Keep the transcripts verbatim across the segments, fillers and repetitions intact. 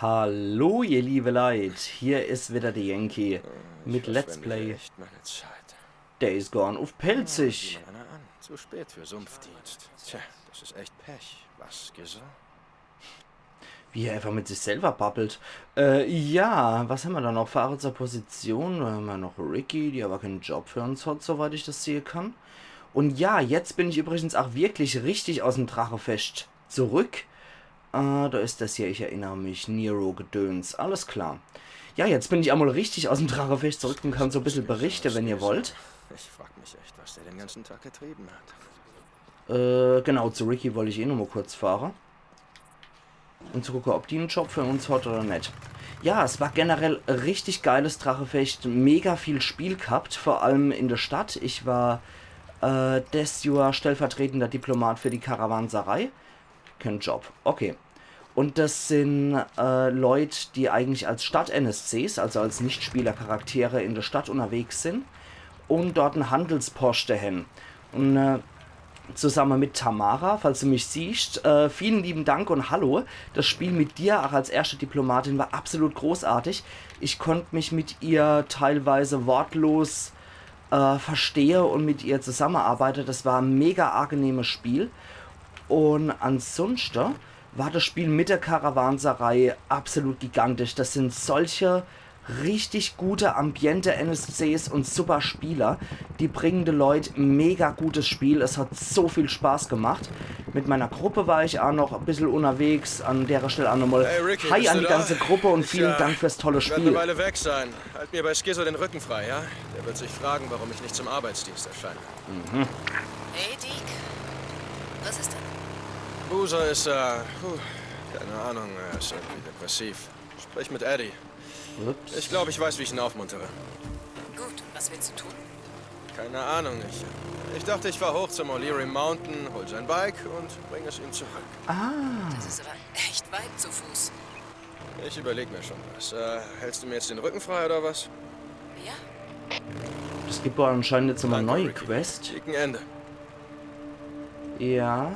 Hallo, ihr liebe Leit, hier is wieder der Yankee mit Let's Verschwende Play Echt meine Zeit. Days Gone uff Pälzisch. Sieh mal einer an. Zu spät für Sumpfdienst. Tja, das ist echt Pech. Was gesagt? Wie er einfach mit sich selber babbelt. Äh, ja, was hämmer da noch? Fahre zur Position. Da hämmer noch Ricky, die aber keinen Job für uns hat, soweit ich das sehen kann. Und ja, jetzt bin ich übrigens auch wirklich richtig aus dem Drachefescht zurück. Äh, da ist das hier, ich erinnere mich, Nero-Gedöns. Alles klar. Ja, jetzt bin ich einmal richtig aus dem Drachefescht zurück und kann so ein bisschen berichten, wenn ihr wollt. Ich frag mich echt, was der den ganzen Tag getrieben hat. Äh, genau, zu Ricky wollte ich eh noch mal kurz fahren. Und zu gucken, ob die einen Job für uns hat oder nicht. Ja, es war generell ein richtig geiles Drachefescht, mega viel Spiel gehabt, vor allem in der Stadt. Ich war äh, des Jahr stellvertretender Diplomat für die Karawanserei. Kein Job, okay. Und das sind äh, Leute, die eigentlich als Stadt-N S Cs, also als Nicht-Spieler-Charaktere in der Stadt unterwegs sind und dort einen Handelsposten haben. Und äh, zusammen mit Tamara, falls du mich siehst, äh, vielen lieben Dank und hallo. Das Spiel mit dir, auch als erste Diplomatin, war absolut großartig. Ich konnte mich mit ihr teilweise wortlos äh, verstehe und mit ihr zusammenarbeite. Das war ein mega angenehmes Spiel. Und ansonsten war das Spiel mit der Karawanserei absolut gigantisch. Das sind solche richtig gute Ambiente-N S Cs und super Spieler. Die bringen den Leuten mega gutes Spiel. Es hat so viel Spaß gemacht. Mit meiner Gruppe war ich auch noch ein bisschen unterwegs. An der Stelle auch nochmal Hey, Ricky, Hi bist an du die da? ganze Gruppe und Ich, vielen äh, Dank fürs tolle Ich werde eine Spiel. Weile weg sein. Halt mir bei Skizzo den Rücken frei, ja? Der wird sich fragen, warum ich nicht zum Arbeitsdienst erscheine. Hey, Deek. Was ist denn? Boozer ist, äh, puh, keine Ahnung, er ist irgendwie depressiv. Sprich mit Eddie. Ups. Ich glaube, ich weiß, wie ich ihn aufmuntere. Gut, was willst du tun? Keine Ahnung, ich, ich dachte, ich fahre hoch zum O'Leary Mountain, hol sein Bike und bringe es ihm zurück. Das ist aber echt weit zu Fuß. Ich überlege mir schon was. Äh, hältst du mir jetzt den Rücken frei oder was? Ja? Es gibt wohl anscheinend jetzt immer eine Danke, neue Ricky. Quest. Dicken Ende. Ja.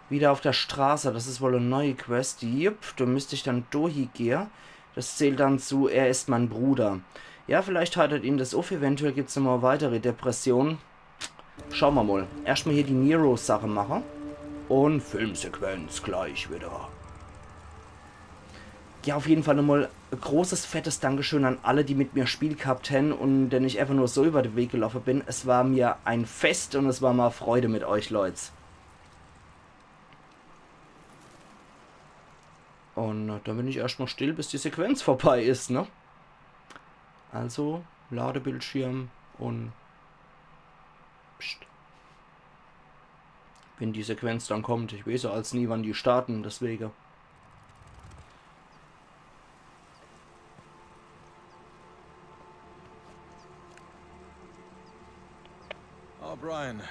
Wieder auf der Straße, das ist wohl eine neue Quest. Jupp, da müsste ich dann durch gehe. Das zählt dann zu, er ist mein Bruder. Ja, vielleicht heitert ihn das auf, eventuell gibt's nochmal weitere Depressionen. Schauen wir mal. Erstmal hier die Nero-Sache machen. Und Filmsequenz gleich wieder. Ja, auf jeden Fall nochmal ein großes, fettes Dankeschön an alle, die mit mir Spiel gehabt haben und den ich einfach nur so über den Weg gelaufen bin. Es war mir ein Fest und es war mal Freude mit euch, Leute. Und äh, dann bin ich erstmal still, bis die Sequenz vorbei ist, ne? Also, Ladebildschirm und Psst. Wenn die Sequenz dann kommt, ich weiß ja als nie, wann die starten, deswegen. Oh, Brian,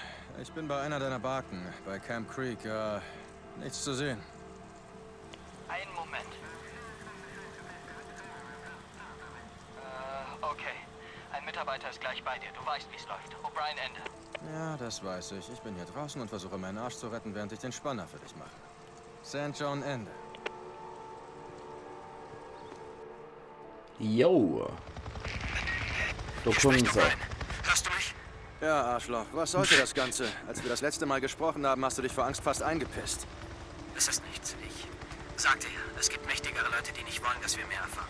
ich bin bei einer deiner Barken, bei Camp Creek. Äh, nichts zu sehen. Einen Moment. Äh, okay. Ein Mitarbeiter ist gleich bei dir. Du weißt, wie es läuft. O'Brien, Ende. Ja, das weiß ich. Ich bin hier draußen und versuche, meinen Arsch zu retten, während ich den Spanner für dich mache. Saint John, Ende. Yo. Da kommen sie. Hörst du mich? Ja, Arschloch, was sollte das Ganze? Als wir das letzte Mal gesprochen haben, hast du dich vor Angst fast eingepisst. Es ist nichts. Ich sagte ja, es gibt mächtigere Leute, die nicht wollen, dass wir mehr erfahren.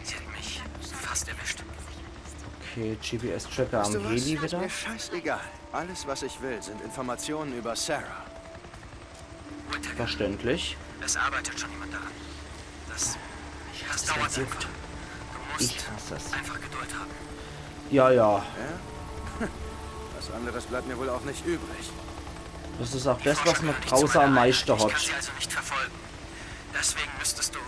Sie hätten mich fast erwischt. Okay, G P S-Tracker am Weißt du was? Heli Ist wieder. mir scheißegal. Alles, was ich will, sind Informationen über Sarah. Whittaker, Verständlich. es arbeitet schon jemand daran. Das, das Das dauert ist einfach. Gift. Du musst Ich hasse es. einfach Geduld haben. Ja, ja. Was anderes bleibt mir wohl auch nicht übrig. Das ist auch das, was man draußen am meisten Ich kann hat. sie also nicht verfolgen. Deswegen müsstest du.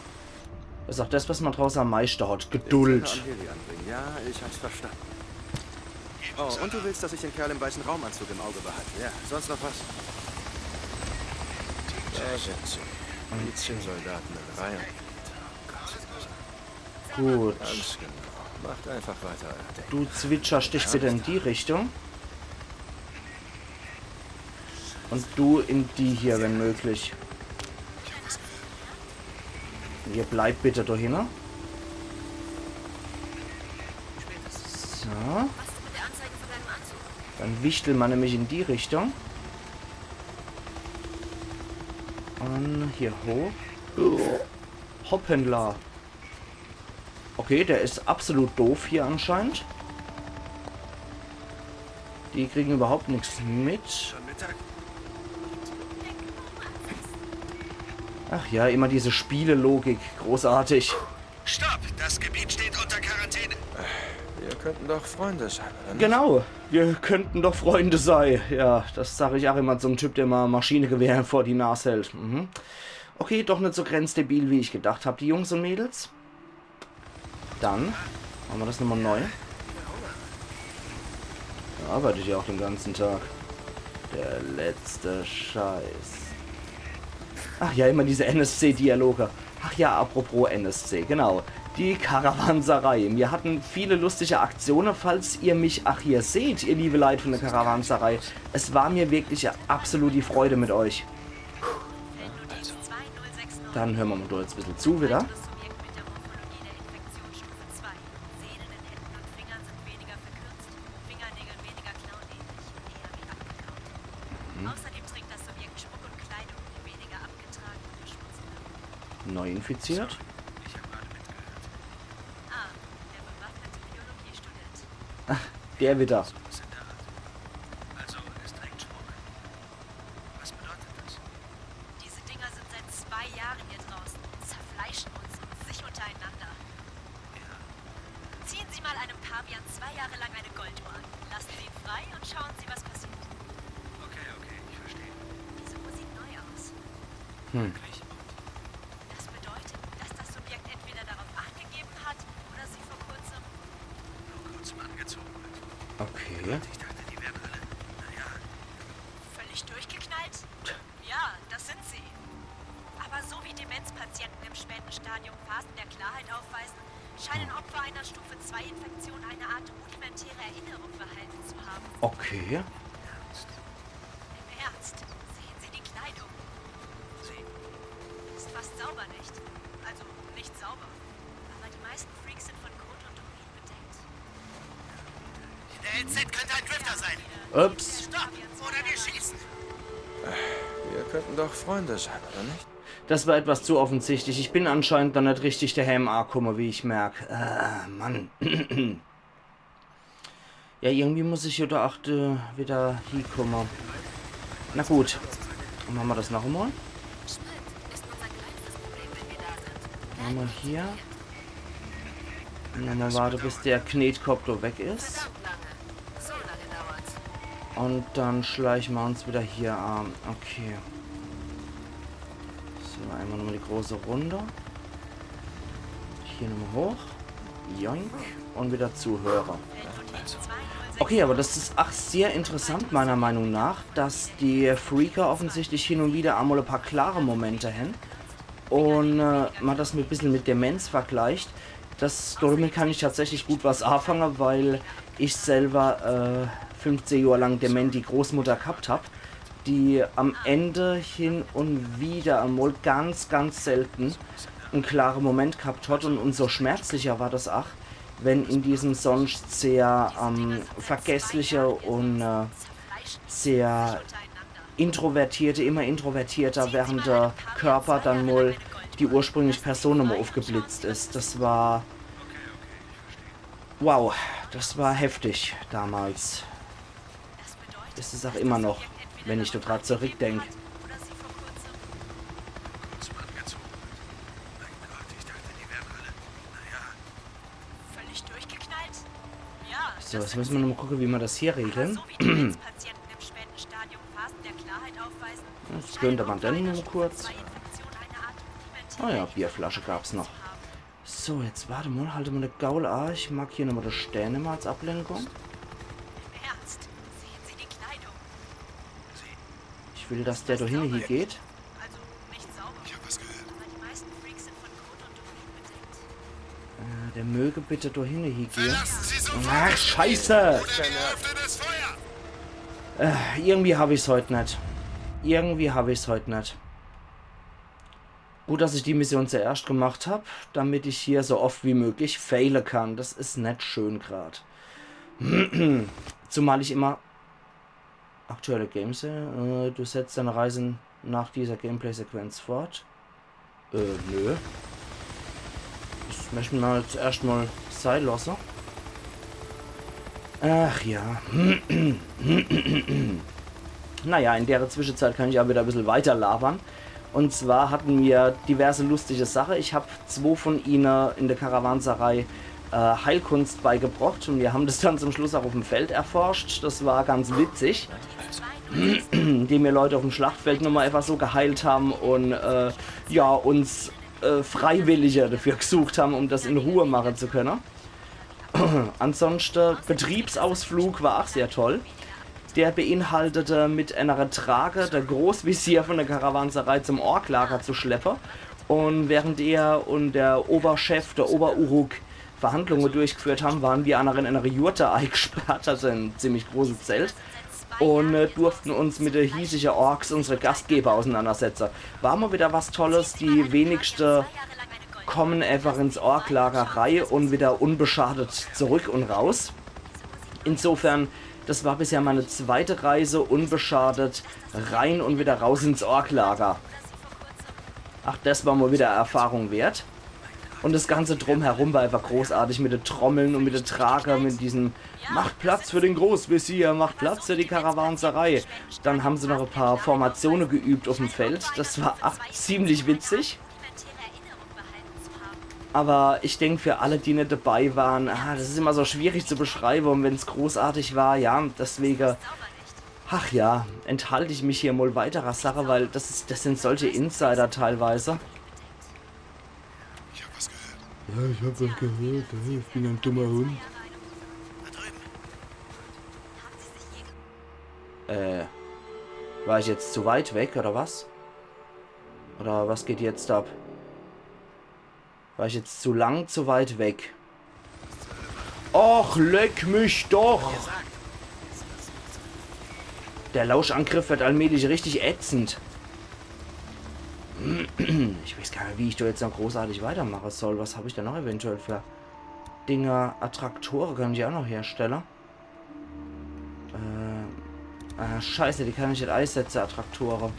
Das ist auch das, was man draußen am meisten hat. Geduld. Am Heli anbringen. Ja, ich hab's verstanden. Oh, und du willst, dass ich den Kerl im weißen Raumanzug im Auge behalte? Ja, sonst noch was? Da sind sie. Milizensoldaten in Reihe. Gut. Ganz genau. Macht einfach weiter euer Ding. Du zwitscherst dich bitte in die Richtung. Und du in die hier, wenn möglich. Ihr bleibt bitte do hinne. So. Dann wichtel ma nämlich in die Richtung. Un hier hoch. Hoppala. Okay, der is absolut doof hier anscheinend. Die kriegen überhaupt nix mit. Ach ja, immer diese Spielelogik. Großartig. Stopp! Das Gebiet steht unter Quarantäne. Wir könnten doch Freunde sein, oder nicht? Genau, wir könnten doch Freunde sei. Ja, das sag ich ach immer zum Typ, der ma Maschinegewehr vor die Nas hält. Mhm. Okay, doch net so grenzdebil, wie ich gedacht hab, die Jungs un Mädels. Dann mache ma das nochmal neu. Er arbeitet ja auch den ganzen Tag. Der letzte Scheiß. Ach ja, immer diese N S C-Dialoge. Ach ja, apropos N S C, genau. Die Karawanserei. Wir hatten viele lustige Aktionen, falls ihr mich ach hier seht, ihr liebe Leit von der Karawanserei. Es war mir wirklich e absolut die Freude mit euch. Dann höre ma mal do jetzt e bissel zu wieder. Neu infiziert. Ach, der wieder. Also, es trägt Schmuck. Was bedeutet das? Diese Dinger sind seit zwei Jahren hier draußen, zerfleischen uns und sich untereinander. Ziehen Sie mal einem Pavian zwei Jahre lang eine Golduhr an. Lassen Sie ihn frei und schauen Sie, was passiert. Okay, okay, ich verstehe. Diese Uhr sieht neu aus. Hm. Das bedeutet, dass das Subjekt entweder darauf Acht gegeben hat oder sie vor kurzem Nur kurz mal angezogen hat. Okay. Ich dachte, die wären alle. Naja, völlig durchgeknallt? Ja, das sind sie. Aber so wie Demenzpatienten im späten Stadium Phasen der Klarheit aufweisen, scheinen Opfer einer Stufe zwei Infektion eine Art rudimentäre Erinnerung behalten zu haben. Okay. Im Ernst, sehen Sie die Kleidung? Sie ist fast sauber, nicht? Also, nicht sauber. Aber die meisten Freaks sind von Kot und Urin bedeckt. der L Z könnte ein Drifter sein. Ups. Stopp! Oder wir schießen! Wir könnten doch Freunde sein, oder nicht? Das war etwas zu offensichtlich. Ich bin anscheinend noch net richtig dehemm akumme, wie ich merk. Äh, Mann. Ja, irgendwie muss ich hier do ach äh, wieder hiekumme. Na gut. Dann mache ma das noch einmal. Sprit ist unser kleinstes Problem, wenn wir da sind. Nochmal hier. Nochmal warte, bis der Knetkopp do weg is. Verdammt lange. So lange dauert's. Und dann schleiche ma uns wieder hier an. Okay. So, einmal nochmal die große Runde. Hier nochmal hoch. Joink. Und wieder zuhöre. Okay, aber das is ach sehr interessant meiner Meinung nach, dass die Freaker offensichtlich hin und wieder einmal e paar klare Momente hän. Und äh, ma das mit e bissel mit Demenz vergleicht, das, damit kann ich tatsächlich gut was anfange, weil ich selber äh, fünfzehn Johr lang dementi Großmutter gehabt hab, die am Ende hin und wieder einmal ganz, ganz selten en klare Moment gehabt hat und umso schmerzlicher war das ach, wenn in diesem sonst sehr ähm, vergessliche und äh, sehr introvertierte, immer introvertierter werdende Körper dann mal die ursprüngliche Person nochmal aufgeblitzt is. Das war... Wow, das war heftig damals. Is es auch immer noch, wenn ich do grad zurückdenk. Kurz mal angezogen. Mein Gott, ich dachte, die wären alle. Naja, Völlig durchgeknallt? Ja. So, jetzt müssen wir nochmal gucken, wie wir das hier regeln. So wie Demenzpatienten im späten Stadium Phasen der Klarheit aufweisen, Das könnte man dann nur kurz... Infektion eine Art Ah ja, Bierflasche gab's noch. So, jetzt warte mal, halte mal de Gaul an. Ich mag hier nochmal die Sterne mal als Ablenkung. Im Ernst, sehen Sie die Kleidung? Ich will, dass der do hinne hier geht. Also nicht sauber. ich hab was gehört. Aber die meisten Freaks sind von Kot und Urin bedeckt. Äh, der möge bitte do hinne hier gehen. Verlassen Sie sofort Ach, das Scheiße! Oder wir eröffnen das Feuer! Äh, irgendwie hab ich's heut net. Irgendwie hab ich's heut net. Gut, dass ich die Mission zuerscht gemacht hab, damit ich hier so oft wie möglich faile kann. Das is net schön grad. Zumal ich immer... Aktuelle Games, äh, du setzt deine Reisen nach dieser Gameplay-Sequenz fort. Äh, nö. Das möcht ich mol zuerscht mol sei losse. Ach ja. Naja, in dere Zwischenzeit kann ich awwer wieder e bissel weiter labern. Und zwar hatten mir diverse lustige Sache. Ich hab zwo von ihne in de Karawanserei, äh, Heilkunst beigebrocht und mir haben das dann zum Schluss auch auf'm Feld erforscht. Das war ganz witzig, indem mir Leute auf'm Schlachtfeld nochmol einfach so geheilt haben und, äh, ja, uns, äh, Freiwillige dafür gesucht haben, um das in Ruhe machen zu können. Ansonsten, Betriebsausflug war auch sehr toll. Der beinhaltete, mit einer Trage de Großvisier von der Karawanserei zum Orklager zu schleppe. Und während er und der Oberchef, der Oberuruk, Verhandlungen durchgeführt haben, waren wir annere in einer Jurte eingesperrt, also in einem ziemlich großen Zelt. Und, äh, durften uns mit de hiesige Orks, unsere Gastgeber, auseinandersetzen. War mol wieder was Tolles. Die wenigste kommen einfach ins Orklager rei und wieder unbeschadet zurück und raus. Insofern, das war bisher meine zweite Reise, unbeschadet rein und wieder raus ins Orklager. Ach, das war mol wieder Erfahrung wert. Und das ganze Drumherum war einfach großartig mit de Trommeln und mit de Trage, mit diesem „Macht Platz für den Großvisier, macht Platz für die Karawanserei.“ Dann haben sie noch ein paar Formatione geübt auf'm Feld. Das war ach ziemlich witzig. Aber ich denk, für alle, die net dabei waren, ah, das is immer so schwierig zu beschreiben. Und wenn's großartig war, ja, deswege, ach ja, enthalte ich mich hier mol weiterer Sache, weil das is, das sind solche Insider teilweise. Ich hab was gehört. Ja, ich hab was gehört. Ich bin ein dummer Hund. Äh, war ich jetzt zu weit weg, oder was? Oder was geht jetzt ab? War ich jetzt zu lang, zu weit weg? Och, leck mich doch! Der Lauschangriff wird allmählich richtig ätzend. Ich weiß gar net, wie ich da jetzt noch großartig weitermachen soll. Was hab ich da noch eventuell für Dinger? Attraktore kann ich auch noch herstellen. Äh, ah, scheiße, die kann ich net eisetze, Attraktore.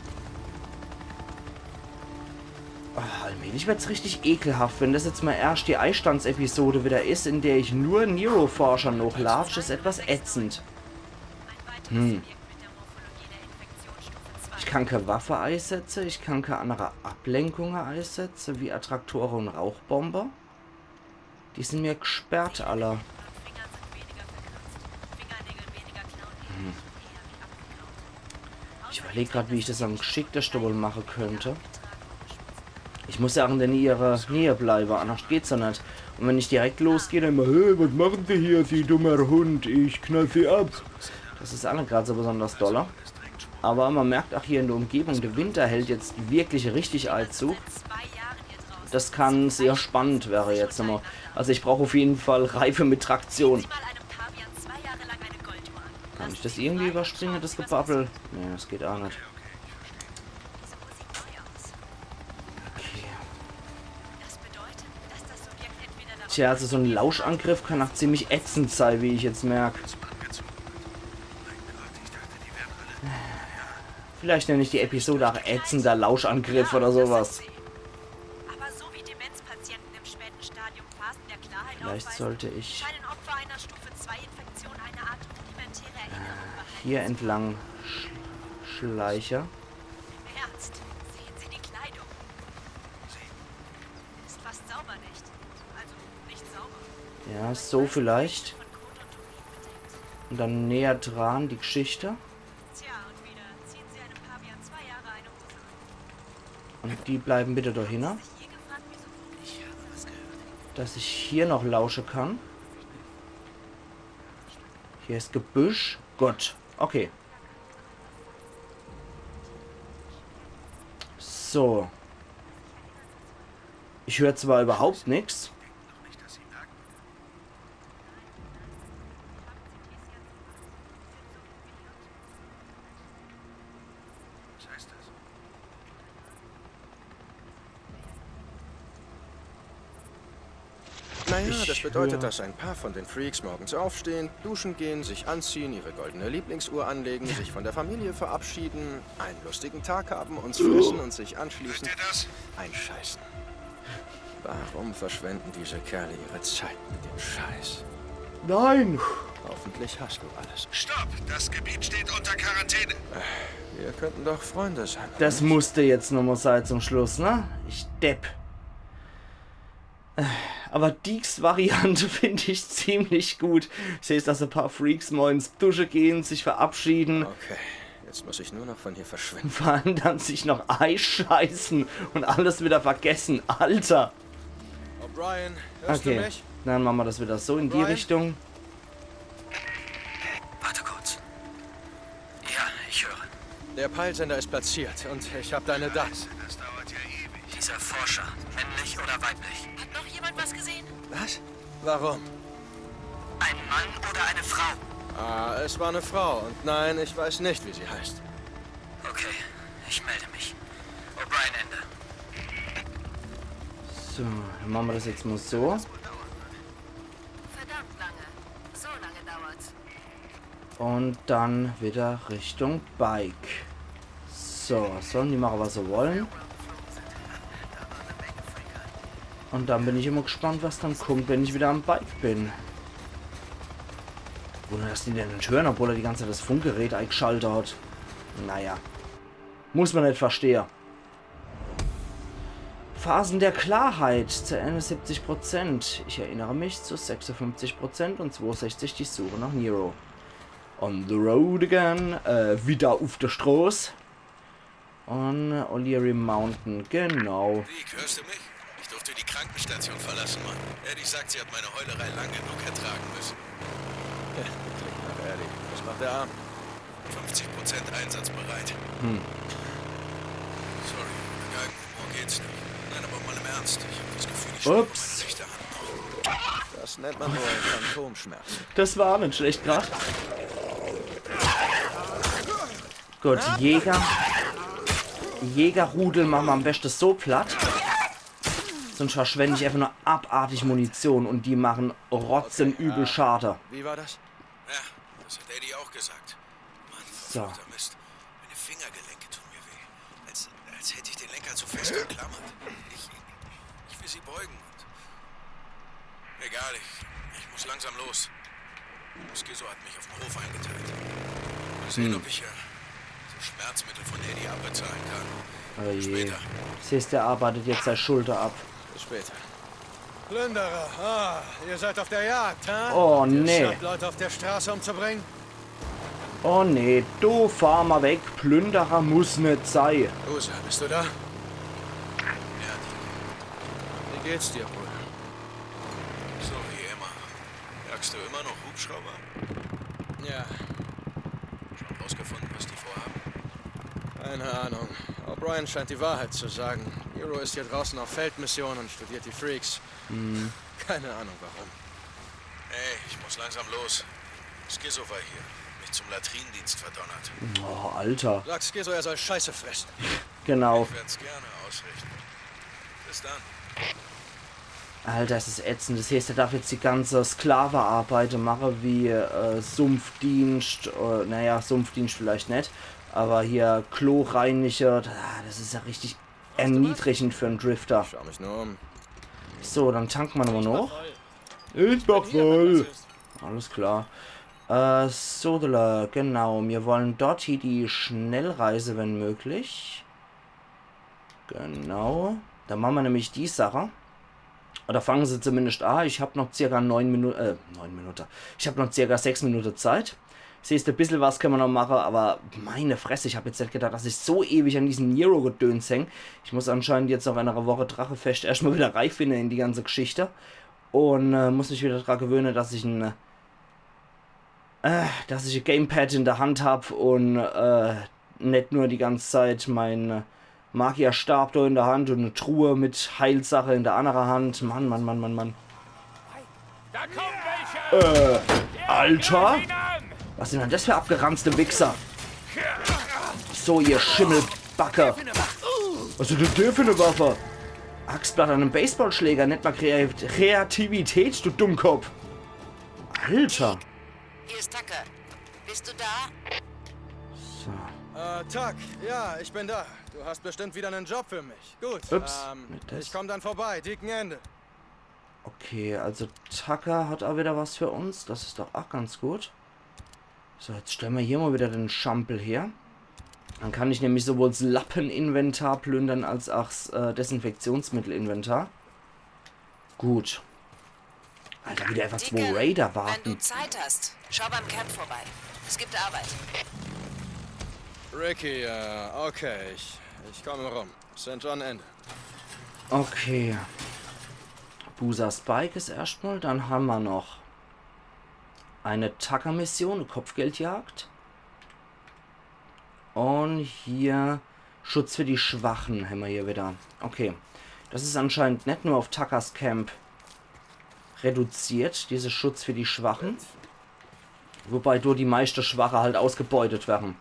Ah, allmählich wird's richtig ekelhaft, wenn das jetzt mol erscht die Eistandsepisode wieder is, in der ich nur Nero-Forscher nochlaatsch, is etwas ätzend. Hm. Ich kann ke Waffe eisetze, ich kann ke andere Ablenkunge eisetze, wie Attraktore und Rauchbombe. Die sind mir gesperrt, alle. Hm. Ich überleg grad, wie ich das am geschicktesten wohl machen könnte. Ich muss ja auch in der Nähe, Nähe bleiben, anders geht's ja net. Und wenn ich direkt losgehe, dann immer, „Hey, was machen Sie hier, Sie dummer Hund? Ich knall Sie ab.“ Das is auch net grad so besonders dolle. Aber man merkt auch hier in der Umgebung, der Winter hält jetzt wirklich richtig Einzug. Das kann sehr spannend werden jetzt nochmal. Also ich brauche auf jeden Fall Reife mit Traktion. Kann ich das irgendwie überspringen, das Gebabbel? Nee, das geht auch net. Okay. Tja, also so ein Lauschangriff kann auch ziemlich ätzend sein, wie ich jetzt merk. Vielleicht nenne ich die Episode auch ätzender Lauschangriff oder sowas. Aber so wie Demenzpatienten im späten Stadium Phasen der Klarheit aufweisen, scheinen Opfer einer Stufe zwei Infektion eine Art rudimentäre Erinnerung behalten zu haben. Vielleicht sollte ich, äh, hier entlang sch-, schleiche. Im Ernst, sehen Sie die Kleidung. Ist fast sauber, nicht? Also, nicht sauber. Ja, so vielleicht. Von Kot und Urin bedeckt. Und dann näher dran, die Geschichte. Tja, und wieder. Ziehen Sie einem Pavian zwei Jahre eine Hose an. Und die bleiben bitte dahinter. Sich je gefragt, wieso komisch? Dass ich hier noch lausche kann. Hier is Gebüsch. Gut. Okay. So. Ich hör zwar überhaupt nix. Was heißt das? Naja, das bedeutet, dass ein paar von den Freaks morgens aufstehen, duschen gehen, sich anziehen, ihre goldene Lieblingsuhr anlegen, sich von der Familie verabschieden, einen lustigen Tag haben, uns fressen und sich anschließend einscheißen. Warum verschwenden diese Kerle ihre Zeit mit dem Scheiß? Nein! Hoffentlich hast du alles. Stopp! Das Gebiet steht unter Quarantäne. Wir könnten doch Freunde sein. Das musste jetzt nochmal sein zum Schluss, ne? Ich Depp. Aber Deeks Variante finde ich ziemlich gut. Das heißt, dass ein paar Freaks morgens dusche gehen, sich verabschieden, Okay, jetzt muss ich nur noch von hier verschwinden. vor allem dann sich noch einscheißen und alles wieder vergessen. Alter! O'Brien, hörst du Okay, mich? dann machen wir das wieder so in die O'Brien? Richtung. Warte kurz. Ja, ich höre. Der Peilsender ist platziert und ich habe deine Daten. Das dauert ja ewig. Dieser Forscher, männlich oder weiblich? Hat noch jemand was gesehen? Was? Warum? Ein Mann oder eine Frau? Ah, es war eine Frau und nein, ich weiß nicht, wie sie heißt. Okay, ich melde mich. O'Brien, Ende. So, dann machen wir das jetzt mal so. Verdammt lange. So lange dauert's. Und dann wieder Richtung Bike. So, sollen die machen, was sie wollen. Und dann bin ich immer gespannt, was dann kommt, wenn ich wieder am Bike bin. Wunder, dass die den nicht hören, obwohl er die ganze Zeit das Funkgerät eingeschaltet hat. Naja. Muss man nicht verstehen. Phasen der Klarheit zu einundsiebzig Prozent. Ich erinnere mich zu sechsundfünfzig Prozent und zweiundsechzig die Suche nach Nero. On the road again. Äh, wieder auf der Straße. On O'Leary Mountain, genau. Deek, hörst du mich? Ich durfte die Krankenstation verlassen, Mann. Eddie sagt, sie hat meine Heulerei lang genug ertragen müssen. Klingt nach Eddie. Was macht der Arm? fünfzig Prozent einsatzbereit. Sorry, ohne Galgenhumor geht's nicht. Nein, aber mal im Ernst. Ich hab das Gefühl, ich spüre Ups. meine rechte Hand noch. Das nennt man wohl Phantomschmerz. Das war nicht schlecht grad. Gut, Jäger. Jägerrudel machen wir am besten so platt. Sonst verschwende ich einfach nur abartig Munition und die machen rotzen übel Schade. Wie war das? Ja, das hat Eddie auch gesagt. Mann, So. Verfluchter Mist. Meine Fingergelenke tun mir weh. Als, als hätte ich den Lenker zu fest umklammert. Ich, ich will sie beugen und... Egal, ich, ich muss langsam los. Skizzo hat mich auf dem Hof eingeteilt. Mal sehen, ob ich äh, das Schmerzmittel von Eddie abbezahlen kann. Oh je. Später. Siehst, der arbeitet jetzt seine Schulter ab. Bis später. Plünderer, ah, ihr seid auf der Jagd, ha? Oh Ihr nee. Schnappt Leute auf der Straße umzubringen? Oh nee, du fahr mal weg. Plünderer muss nicht sein. Usa, bist du da? Ja, Wie geht's dir, Bruder? so wie immer. Jagst du immer noch Hubschrauber? Ja, Schon rausgefunden, was die vorhaben? keine Ahnung. O'Brien scheint die Wahrheit zu sagen. Nero ist hier draußen auf Feldmission und studiert die Freaks. Keine Ahnung warum. Ey, ich muss langsam los. Skizzo war hier. Mich zum Latrinendienst verdonnert. Oh, Alter. Sag Skizzo, er soll Scheiße fressen. Genau. Ich werd's gerne ausrichten. Bis dann. Alter, das ist ätzend. Das heißt, er darf jetzt die ganze Sklavearbeit machen, wie äh, Sumpfdienst, äh, naja, Sumpfdienst vielleicht nicht, aber hier Kloreiniger, ah, das ist ja richtig erniedrigend für einen Drifter. Schau mich nur um. So, dann tanken wir nochmal noch. Ich mach voll. Alles klar. Äh, Sodele, genau. Wir wollen dort hier die Schnellreise, wenn möglich. Genau. Da machen wir nämlich die Sache. Oder fangen sie zumindest an. Ich hab noch circa neun Minuten, äh, neun Minuten. Ich hab noch circa sechs Minuten Zeit. Siehst du, ein bisschen was können wir noch machen, aber meine Fresse, ich hab jetzt nicht gedacht, dass ich so ewig an diesem Nero-Gedöns häng. Ich muss anscheinend jetzt nach einer Woche Drachefest erstmal wieder reinfinden in die ganze Geschichte. Und äh, muss mich wieder dran gewöhnen, dass ich ein, äh, dass ich ein Gamepad in der Hand hab und äh, nicht nur die ganze Zeit mein Magierstab da in der Hand und eine Truhe mit Heilsache in der anderen Hand. Mann, Mann, Mann, Mann, Mann. Da kommen welche! Äh, Alter? Ihn an! Was sind denn das für abgeranzte Wichser? So, ihr Schimmelbacke. Was ist denn der für eine Waffe? Axtblatt an em Baseballschläger, net mol Krea-, Kreativität, du Dummkopf. Alter. Hier ist Tucker. Bist du da? So. Äh, Tuck, ja, ich bin da. Du hast bestimmt wieder einen Job für mich. Gut, Ups, ähm, nicht das. Ich komm dann vorbei, Deacon Ende. Okay, also Tucker hat auch wieder was für uns. Das is doch auch ganz gut. So, jetzt stelle mer hier mol wieder den Schampel her. Dann kann ich nämlich sowohl 's Lappeninventar plündern als auch 's äh, Desinfektionsmittelinventar. Gut. Alter, wieder einfach zwei Deacon, Raider wenn du warten. Zeit hast, schau beim Camp vorbei. Es gibt Arbeit. Ricky, äh, okay, ich, ich komme rum. Saint John Ende. Okay. Boozer's Bike is erscht mol. Dann hammer noch eine Tucker-Mission, eine Kopfgeldjagd. Und hier Schutz für die Schwachen hammer hier wieder. Okay. Das is anscheinend net nur auf Tuckers Camp reduziert, dieser Schutz für die Schwachen. Wobei do die meiste Schwache halt ausgebeutet werre.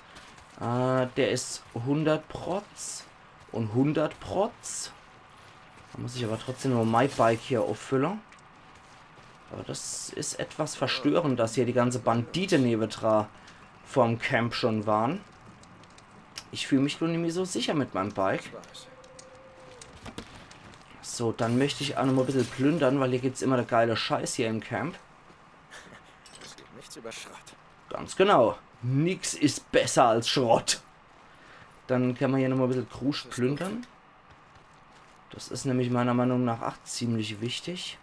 Äh, der is hundert Protz und hundert Protz. Da muss ich aber trotzdem nur mein Bike hier auffülle. Aber das is etwas verstörend, dass hier die ganze Bandite nebedra vorm Camp schon waren. Ich fühl mich nur nimmi so sicher mit meinem Bike. So, dann möcht ich auch noch mal e bissel plündern, weil hier gibt's immer der geile Scheiß hier im Camp. Es gibt nichts über Schrott. Ganz genau. Nix is besser als Schrott. Dann kann man hier noch mal e bissel Kruscht plündern. Das is nämlich meiner Meinung nach auch ziemlich wichtig.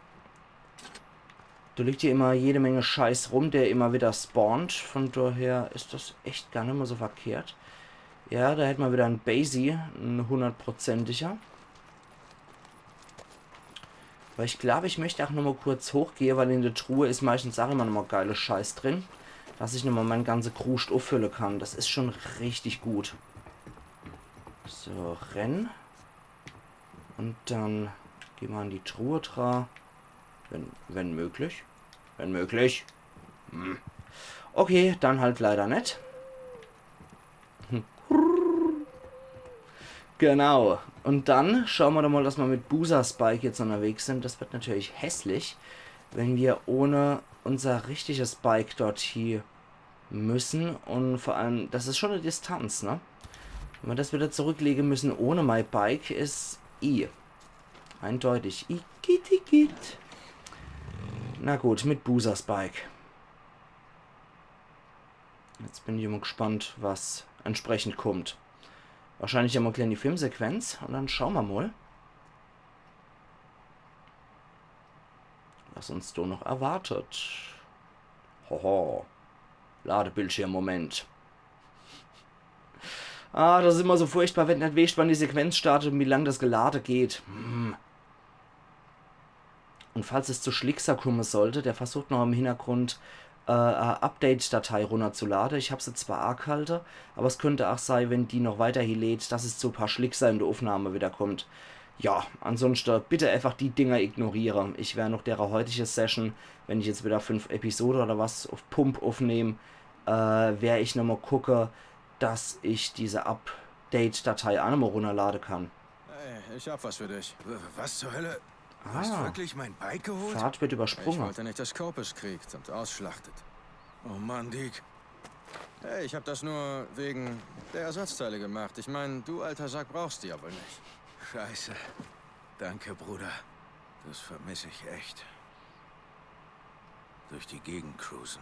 Da liegt hier immer jede Menge Scheiß rum, der immer wieder spawnt. Von daher is das echt gar nimmer so verkehrt. Ja, da hätt man wieder en Basie, en hundertprozentiger. Aber ich glaub, ich möcht auch noch mal kurz hochgehe, weil in der Truhe is meistens auch immer noch mal geile Scheiß drin, dass ich noch mal mein ganze Kruscht uffülle kann. Das is schon richtig gut. So, renn. Und dann geh ma an die Truhe dra. Wenn, wenn möglich. Wenn möglich. Hm. Okay, dann halt leider net. Genau. Und dann schaue ma doch mal, dass ma mit Boozer's Bike jetzt unterwegs sind. Das wird natürlich hässlich, wenn wir ohne unser richtiges Bike dort hie müssen. Und vor allem, das is schon e Distanz, ne? Wenn ma das wieder zurücklege müssen ohne mein Bike, is i. Eindeutig. Igitt, igitt. Na gut, mit Boozer's Bike. Jetzt bin ich immer gespannt, was entsprechend kommt. Wahrscheinlich immer e kleine Filmsequenz und dann schaue ma mal, was uns do noch erwartet. Hoho. Ladebildschirm, Moment. Ah, das is immer so furchtbar, wenn du net weescht, wann die Sequenz startet und wie lang das gelade geht. Hm. Und falls es zu Schlickser komme sollte, der versucht noch im Hintergrund äh, e Update-Datei runnerzulade. Ich hab se zwar aaghalte, aber es könnt auch sei, wenn die noch weiter hie lädt, dass es zu e paar Schlickser in der Aufnahme wieder kommt. Ja, ansonsten bitte einfach die Dinger ignoriere. Ich wer noch dere heutige Session, wenn ich jetzt wieder fünf Episode oder was auf Pump aufnehm, äh, wer ich noch mal gucke, dass ich diese Update-Datei auch noch mal runnerlade kann. Hey, ich hab was für dich. W- Was zur Hölle? Du hast Ah. Wirklich mein Bike geholt? Fahrt wird Ich übersprungen. Wollte nicht, dass Corpus kriegt und ausschlachtet. Oh Mann, Deek. Hey, ich hab das nur wegen der Ersatzteile gemacht. Ich meine, du alter Sack brauchst die ja wohl nicht. Scheiße. Danke, Bruder. Das vermisse ich echt. Durch die Gegend cruisen.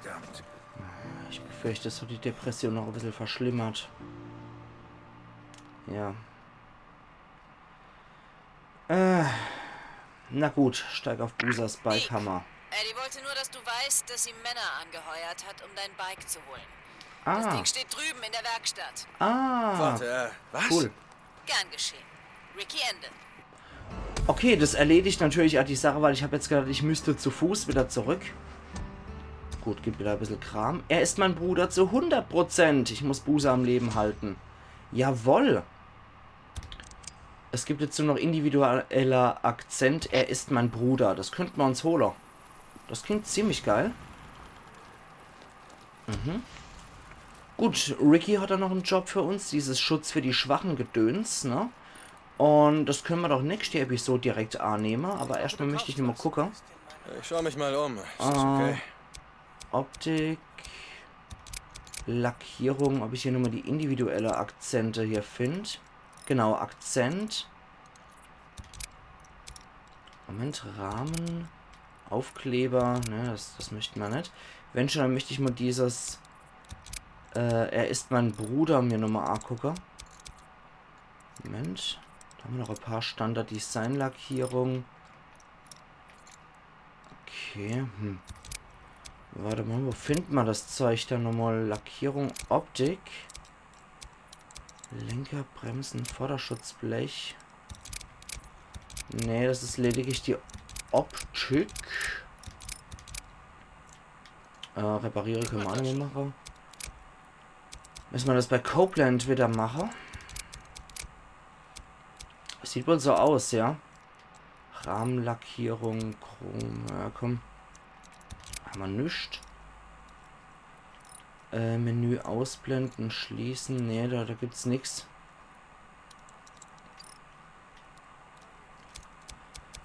Verdammt. Ich befürchte, es hat die Depression noch e bissel verschlimmert. Ja. Äh, na gut, steig auf Boozer's Bike, Hammer. Eddie wollte nur, dass du weißt, dass sie Männer angeheuert hat, um dein Bike zu holen. Das Ah, Ding steht drüben in der Werkstatt. ah. Warte, äh, was? Cool. Gern geschehen. Ricky, Ende. Okay, das erledigt natürlich auch die Sache, weil ich hab jetzt gedacht, ich müsste zu Fuß wieder zurück. Gut, gibt wieder e bissel Kram. Er ist mein Bruder zu hundert Prozent. Ich muss Boozer am Leben halten. Jawoll. Es gibt jetzt nur noch individueller Akzent. Er ist mein Bruder. Das könnte ma uns hole. Das klingt ziemlich geil. Mhm. Gut, Ricky hat da noch en Job für uns. Dieses Schutz für die Schwachen Gedöns, ne? Und das könne ma doch nächste Episode direkt annehme. Aber erstmal möcht ich nur mal gucke. Ich schau mich mal um. Ist das Ah. Okay? Optik, Lackierung, ob ich hier nur mal die individuelle Akzente hier find. Genau, Akzent. Moment, Rahmen, Aufkleber, ne, das, das möcht ma net. Wenn schon, dann möcht ich mal dieses, äh, er ist mein Bruder mir nochmal angucke. Moment, da haben wir noch ein paar Standard-Design-Lackierungen. Okay, hm. Warte mal, wo findet man das Zeug dann nochmal? Lackierung, Optik. Lenker, Bremsen, Vorderschutzblech. Nee, das ist lediglich die Optik. Äh, repariere können wir auch nochmal machen. Müssen wir das bei Copeland wieder machen? Sieht wohl so aus, ja. Rahmenlackierung, Chrom, ja komm. Haben wir nix. Äh, Menü ausblenden, schließen. Nee, da, da gibt's nix.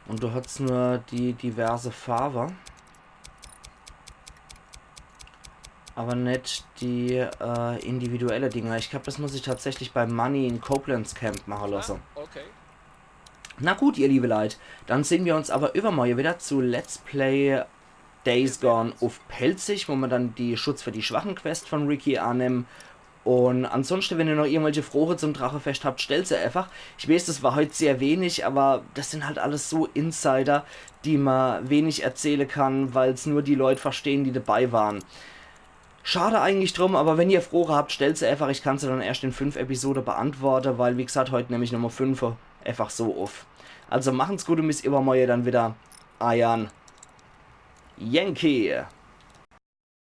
Und du hast nur die diverse Farbe. Aber net die äh, individuelle Dinger. Ich glaub, das muss ich tatsächlich bei Manny in Copeland's Camp machen lassen. Okay. Na gut, ihr liebe Leit, dann sehen wir uns aber übermorgen wieder zu Let's Play Days Gone auf Pälzisch, wo wir dann die Schutz für die Schwachen Quest von Ricky annehmen. Und ansonsten, wenn ihr noch irgendwelche Froge zum Drachefest habt, stellt sie einfach. Ich weiß, das war heute sehr wenig, aber das sind halt alles so Insider, die man wenig erzählen kann, weil's nur die Leute verstehen, die dabei waren. Schade eigentlich drum, aber wenn ihr Froge habt, stellt sie einfach. Ich kann sie dann erst in fünf Episode beantworten, weil, wie gesagt, heute nehme ich Nummer fünf einfach so auf. Also machen's gut und bis übermorgen dann wieder. Eiern Yankee.